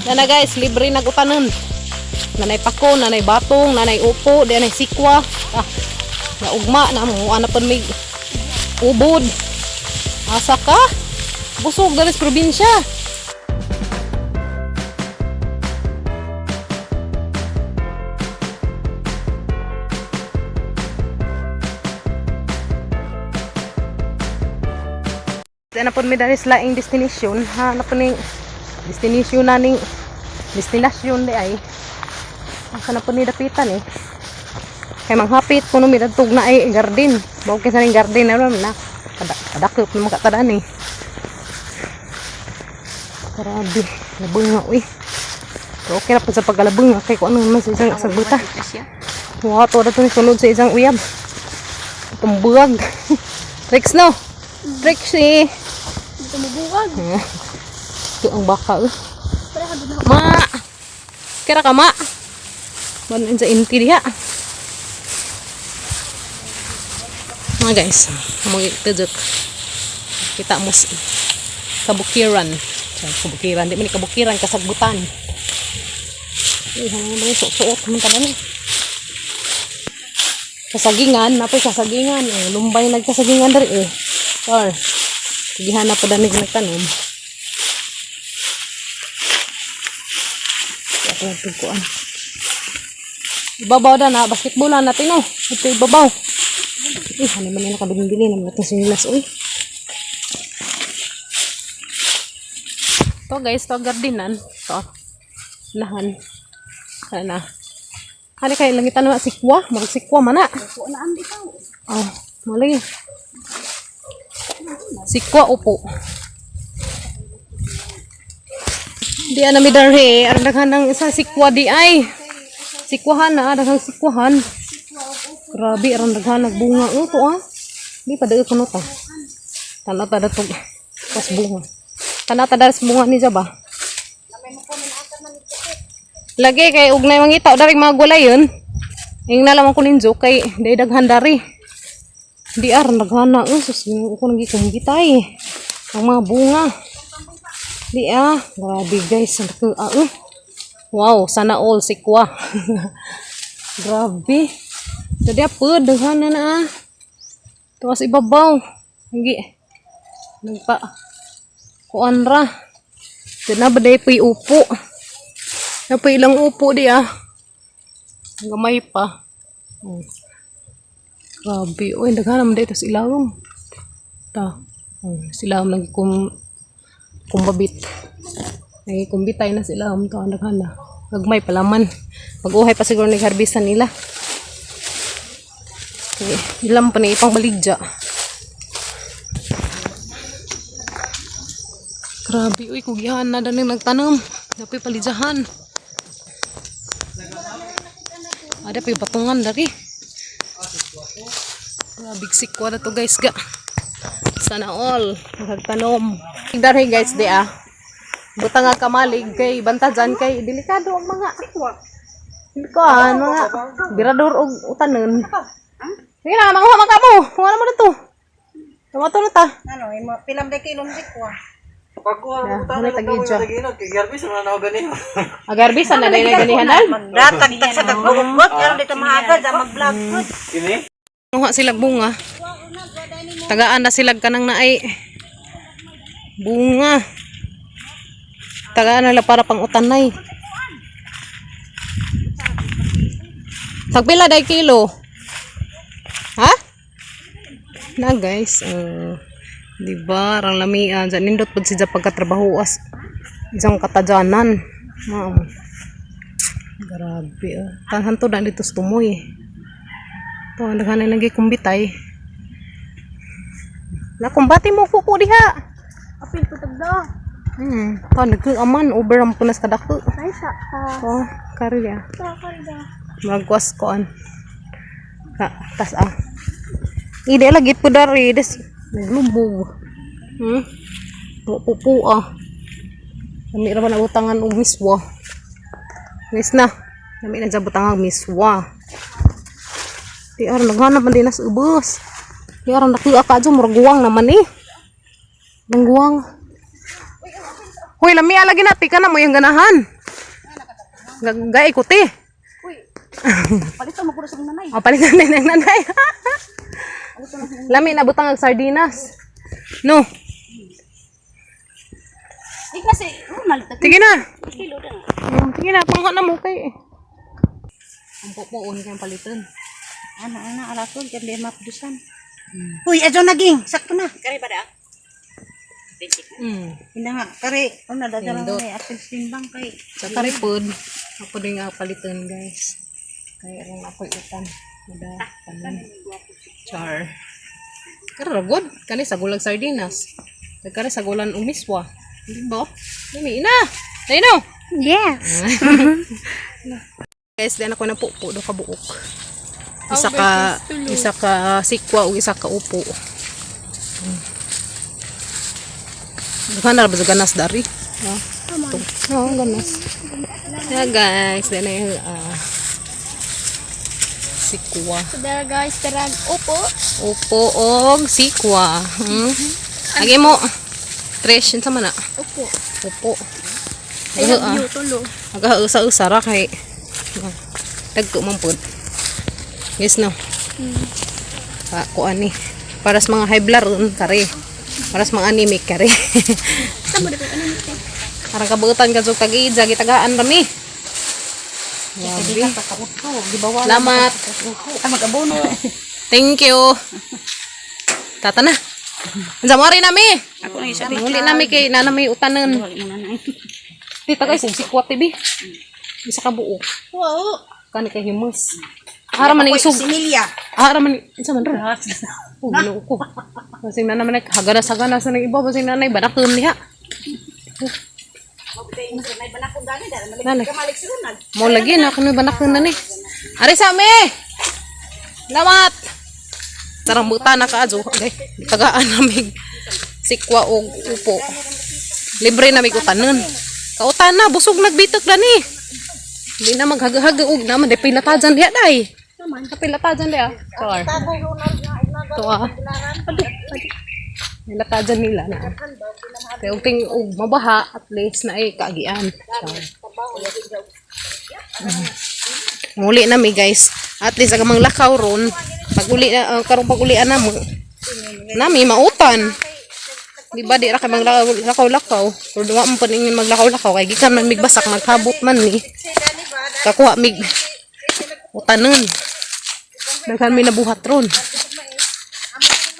Nana guys, libre nagutanon. Nanay pako, nanay batong, nanay upo, di nanay sikwa. Ah, naugma na mo ana pud may ubod. Asa ka? Busog dali sa probinsya. Ana pud mi dali sa laing destination. Ha, ana pud ning destination na ning destinasyon di ay. Asa na pud ni dapitan eh. Kay manghapit kuno mi dadtog na ay garden. Bawag kinsa ning garden na na. Kadakop na makatadaan eh. Grabe, labang nga uy. Pero okay na po sa pagkalabang nga kay kung ano naman sa isang sagbuta. Mukha to na sunod sa isang uyab. Itong buwag. Tricks no? Tricks eh. Ito mabuwag. Ito ang baka eh. Ma! Kira ka ma! Manin sa inti diha. Mga guys, magtudok. Kita mo sa kabukiran. Sorry, kabukiran. Di man ni kabukiran, kasagbutan. Uy, hanggang mga suot-suot. Man tanan eh. Kasagingan, napoy kasagingan. Eh, lumbay nagkasagingan dari eh. Sure. Sigihan na pa danig nagtanom. Kaya ako nagtugkuan. Ibabaw na na, basketball na natin oh. Ito ibabaw. Eh, ano man yung nakabilin-bilin naman natin sinilas, uy. To guys, to gardenan. To. Nahan. Sana. Ano kay langitan na sikwa, murag sikwa man na. Oh, mali. Sikwa upo. Di ana mi darhe, ang daghan ng isa sikwa di ay. Sikwahan na, daghang sikwahan. Grabe, aron daghan nagbunga oh, to ah. Di pa daghan kuno ta. Tanaw ta datog pas bunga. Tanaw ta daras bunga ni ba? Lagi kay ugnay mangita dari mga gulay yun. Ing na lamang ko ninjo kay di daghan dari. Di ar daghan na oh, sus ko nang gikumbitay. Ang mga bunga. Di ah, grabe guys, ang dako ah. Oh. Wow, sana all sikwa. Grabe. Dadi apa daghan na na ah. Tuwas ibabaw. Hindi. Nagpa kuan ra. Di na ba day po'y upo. Na pa ilang upo di ah. Gamay pa. Oh. Grabe. Uy, daghan naman dito sa ilawom. Ta. Oh, sila ang nagkum kumbabit. Nagkumbitay na sila. Ang to, ang daghan na. Gagmay palaman. Mag-uhay pa siguro ni harbisan nila. Okay. Ilam pa na ipang baligya. Grabe, uy, kugihan na daning nagtanom. Dapat palidyahan. Ada pa yung batungan dari. Grabe, sikwa na to guys ga. Sana all magtanom. Dari guys di ah. Butang nga kamalig kay banta dyan kay delikado ang mga kuan mga birador og utanon. Sige na, manguha man ka mo. Kuha na mo na to. Tumato na ta. Ano, imo pilam day kilong sikwa. Pagkuha Yeah, mo tayo ano ng tag-idyo? taginog, kay Garbis na na gani. Agarbisa na dahil ganihanan. Datag tag sa tagbugot, karon dito mahagad sa mag-vlog pud. Kini? Kuha silag bunga. Tagaan na silag kanang naay. Bunga. Tagaan na lang para pang utanay. Tagpila day kilo? Ha? Na guys, di ba rang lamian sa nindot pud siya pagkatrabaho as isang katadyanan. Ma'am. Grabe oh. Tanhan to na dito sa tumoy. Ito, ang daghan na nagikumbitay. Nakumbati mo kuko diha. Apil ko tagda. Ta nagkaaman over ang punas kadako. Ay sa ka. Oh, kari ya. Sa karga. Magwas koan. Ka, tas ah. Ide lagi po dari des naglubog. Pupu ah. Lami ra ba na butangan og miswa. Mis na. Lami na dyan butangan og miswa. Di aron naghanap man din nas ubos. Di aron nakuha ka dyan, murag guwang naman eh. Nang guwang. Hoy, lami lagi na tika na mo yung ganahan. Gay ko ti. Uy. Palito mo kuno sa nanay. Oh, palitan na ng nanay. Lami na butang ang sardinas. No. Di kasi Ronald Sige na. kilo na. Sige na, pangha na mo kay. Ang pupuon kayong palitan. Ana ana alaton kay di mapdusan. Uy, adyo naging sakto na. Kare ba da? Ina nga kare una da dala Nindot. may apel timbang kay. Sa karipod, ako din nga palitan, guys. Kaya rin ako'y utan. Mada, kanon. Char. Karagod. Kani sa gulag sardinas. Kani sa gulan umiswa. Di ba? Dami ina. Dai no. Yes. Guys, dan ako na pupo do ka buok. Isa ka sikwa ug isa ka upo. Dughan na ra ba sa ganas dari? Oh. Oo, ganas. Yeah, guys, dan na yung sikwa. So there guys, tarag upo. Upo og sikwa. Agi mo. Trish, unsa man na? Upo. Upo. I love you, tulo. Aga usa-usa ra kay dagko man pud. Yes no. Pa kuan ni. Para sa mga high blood ron kare. Para sa mga anemic kare. Tamo di ano ni te. Parang kabutan ka sa tag-iidza gitagaan rami. Grabe. Salamat. Ah, mag-abono. Thank you. Tata na. Unsa mo rin nami? Ako na isa. Muli nami kay nana may utanan. Tita guys, sikwat tibi. Isa ka buo. Wow. Kani kay himus. Ara man isog. Similya. Ara man isa man ra. Oh, Ginoo ko. Basing na naman haganas haganas na ng iba basing nanay banakon niya. Nanay. Mo lagi na kami banakon na ni. Ari sa me. Lamat. Tarang buta na kaadyo. Okay. Tagaan namig sikwa og upo. Libre na mig utanon. Kautan na busog nagbitok na ni. Hindi na maghagahag og naman di pilatajan diha day. Kapilatajan diha. Char. Ito ah. Nilatajan nila na. Kaya og ting og mabaha at least na ay kaagian. Char. Muli na mi guys. At least ang mga lakaw ron pag uli na karong pag ulian na mo nami mautan. Di ba di ra kay maglakaw lakaw. Pero duwa man paningon maglakaw-lakaw kay gikan man migbasak naghabot man ni. Kakuha mig utanon. Daghan mi nabuhat ron.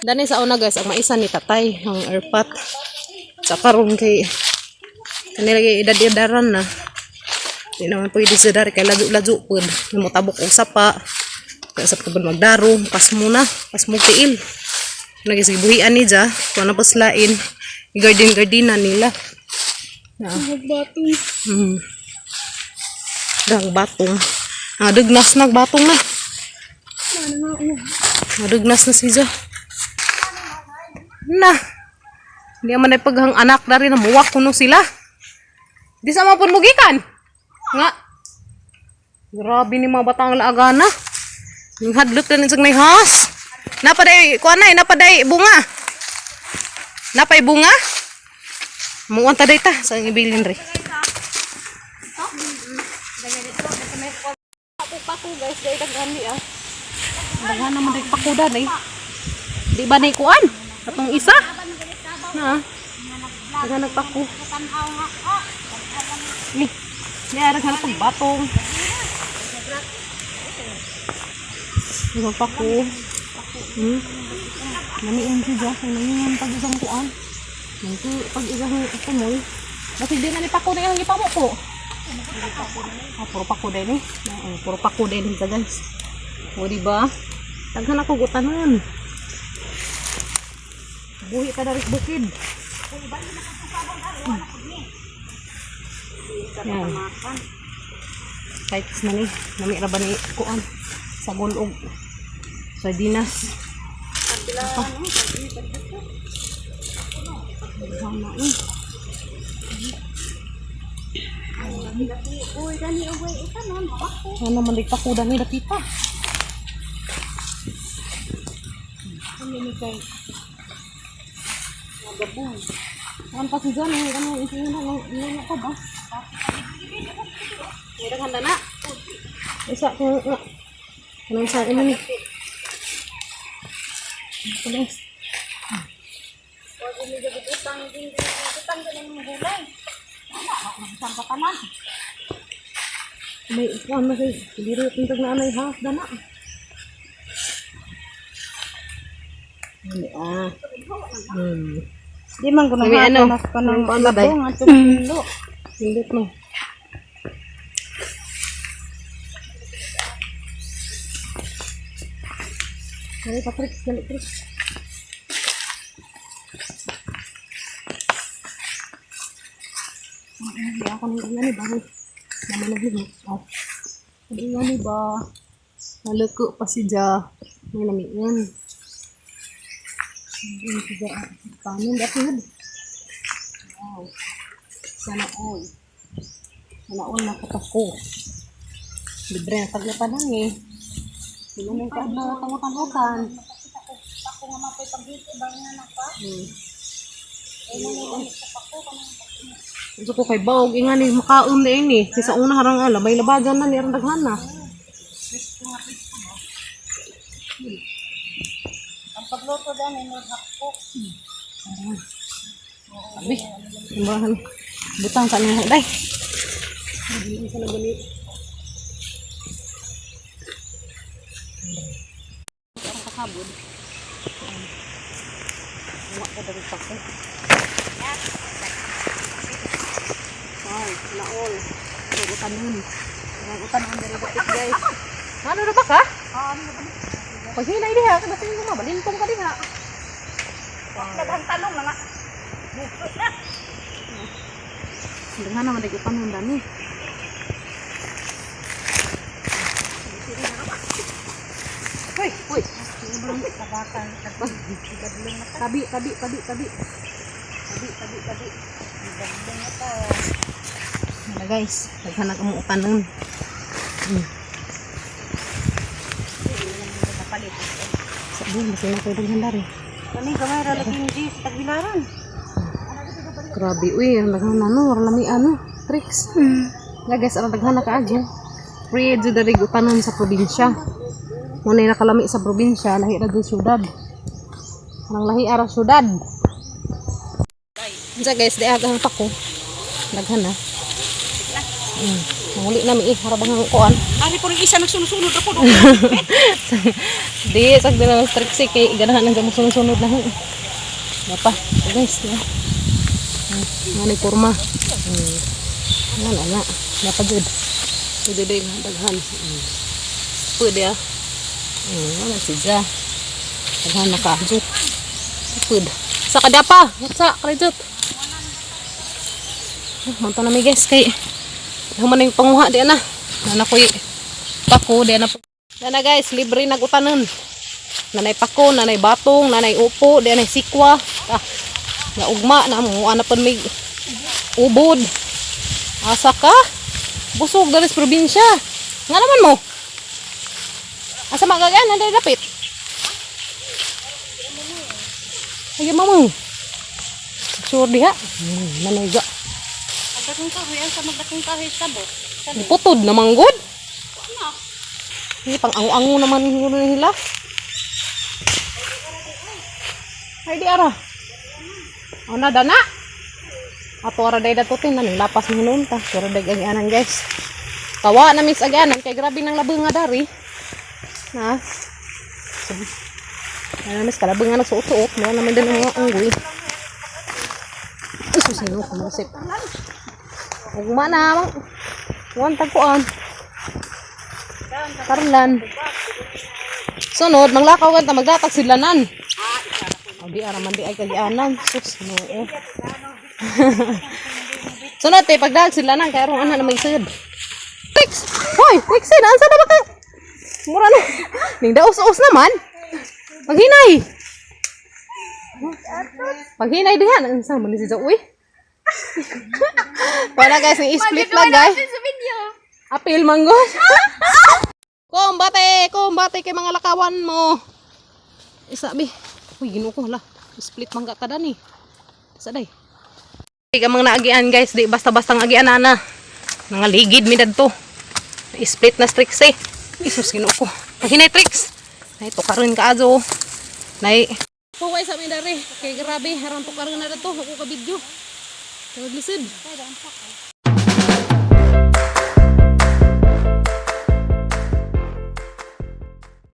Dani sa una guys, ang maisa ni tatay, ang airpot. Sa karon kay kanila kay edad-edaran na. Di naman pwede sa dari kay ladyo-ladyo pud. Namutabok og sapa. Kaya sa pagkabal magdaro, pas muna, pas mo tiil. Nagisibuhian ni ja, kuha na paslain. Garden-gardina nila. Na. Nagbatong. Dang batong. Ah, dugnas nagbatong na. Madugnas na si Ja. Na. Hindi man ay paghang anak dari na muwak kuno sila. Di sa mga punmugikan. Nga. Grabe ni mga batang laagana. Yung hadlok na ninsang has. Napaday, kuan na, napaday bunga. Napay bunga? Muwan ta day ta sa ibilin re. Pako guys, day daghan ni ah. Daghan naman day pakudan eh. Di ba ni kuan? Katong isa. Na. Daghan nagpako. Ni. Ni daghan pag batong. Daghan pako. Namiin si Josh, namiin pag isang kuan. Nanti pag isang tumoy. Kasi di na ni pako na yung ipamo ko. Ah, puro pako din eh. Ah, puro pako din sa guys. O, di ba? Daghan ako gutanan. Buhi ka na rin bukid. Yan. Kahit na ni, nami ra ba ni kuan sa gulog. Sardinas. Apa? Daghan na, eh. Ano naman di pakudan ni dapita. Kan pa si John, eh, ano, ito yun, ano, ano ko ba? May daghan na. Isa ko nga. Anong sa imo ni? Ito, guys. May ikuan na kay diri tintag na anay half dana. Ano ah. Di man ko May ano, mas pa ng may ano, day? labong at tulo. Pindot mo. Dali pa, Trix. Dali, Trix. Hindi ako nang ingani ba? Naman naglihok. Oh. Ang ingani ba? Naluko pa si Ja. May namiin. Hindi si Ja. Paano? Dati. Wow. Sana all. Sana all nakatako. Libre ang taglapan lang eh. Sino mo ka na tangutan-utan. Ako nga mapay pagdito ba nga na pa? Gusto ko kay Baog, inga ni makaon na ini. Kaysa una harang ala, may labagan na ni arang daghan na. Ang pagluto dan ay maghakpo. Abi, simbahan. Butang sa nang day. Hindi sa nabali. Ang kasabod. Wa ka dari pako. Wow, naol. Utanon. Utanon dari dapit, guys. Ano na ba ka? Paghinay diha, kada tingin ko mabalintong ka diha. Daghang talong na nga. Nga naman nag-utanon dani. Hoy, hoy. Tabakan. Tabi, tabi, tabi, tabi. Tabi, tabi, tabi. Gadlong na to. Ano guys, daghan na kamong utanon. Kapalit. Sa buwan, basta na kayo daghan dari. Kani gamay ra lagi ni sa tagbilaran. Grabe, uy, ang daghan na no, wala may ano, tricks. Na guys, ang daghan na kaagyo. Free jud diri utanon sa probinsya. Muna nakalami sa probinsya, lahi ra dun syudad. Ang lahi ara syudad. Unsa guys, di agang pako. Daghan na. Muli na mi eh, harabang ang kuan. Ari po rin isa nagsunod-sunod ra po. Di, sag din ang tricks eh, kay ganahan ang gamot sunod-sunod na ho. Dapa, guys, na. Nga ni kurma. Nga na na. Napa jud. Pwede din daghan. Pwede ah. Nga na si Ja. Daghan na ka jud. Pwede. Sa kadapa, sa kadjut. Manto na mi guys kay human na yung panguha di na. Nana koy pako di na. Di na guys, libre nagutanon. Nanay pako, nanay batong, nanay upo, di nay sikwa. Ah, naugma na mo ana pud may ubod. Asa ka? Busog dali sa probinsya. Nga naman mo. Asa magagan nanday dapit. Ay, mamo. Sure diha. Nanay ga. Agdakong kahoy ang sa magdakong kahoy sabo. Putod na manggod. Hindi, pang ango-ango naman siguro nila. Ay, di ara. O na, dana. Ato ara day datutin na lapas mo noon ta. Pero day agyanan guys. Tawa na miss agyanan kay grabe nang labong nga dari. Ha? So, ano miss kalabong nga nagsuot-suot. Meron naman din ang mga unggoy. Ay, susino ko masip. Ugma na. Wan tagpuan. Karlan. Sunod, manglakaw ka ta magdatag silanan. Oh, di ara man di ay kagianan. Sus, noo. Sunod te pagdag silanan kay aron ana na may sud. Tix! Hoy, Tix, ansa na ba ka? Mura na. Ning daos-os naman. Paghinay. Paghinay diha, unsa man ni si Uy. Wala guys, ni split na guys. Sa video. Apil manggod. Kumbate, kumbate kay mga lakawan mo. Isa bi. Uy, Ginoo ko hala. Split mangga ka dani. Sa day. Ang mga naagian, guys, di basta-basta ang agian ana. Nangaligid mi dadto. Split na Trix eh. Isus, Ginoo ko. Pahinay, Trix. Nay tukaron ka azo. Nay. Puway sa mi dari. Kay grabe, harang tukaron na dadto. Ako ka video. Kaglisod.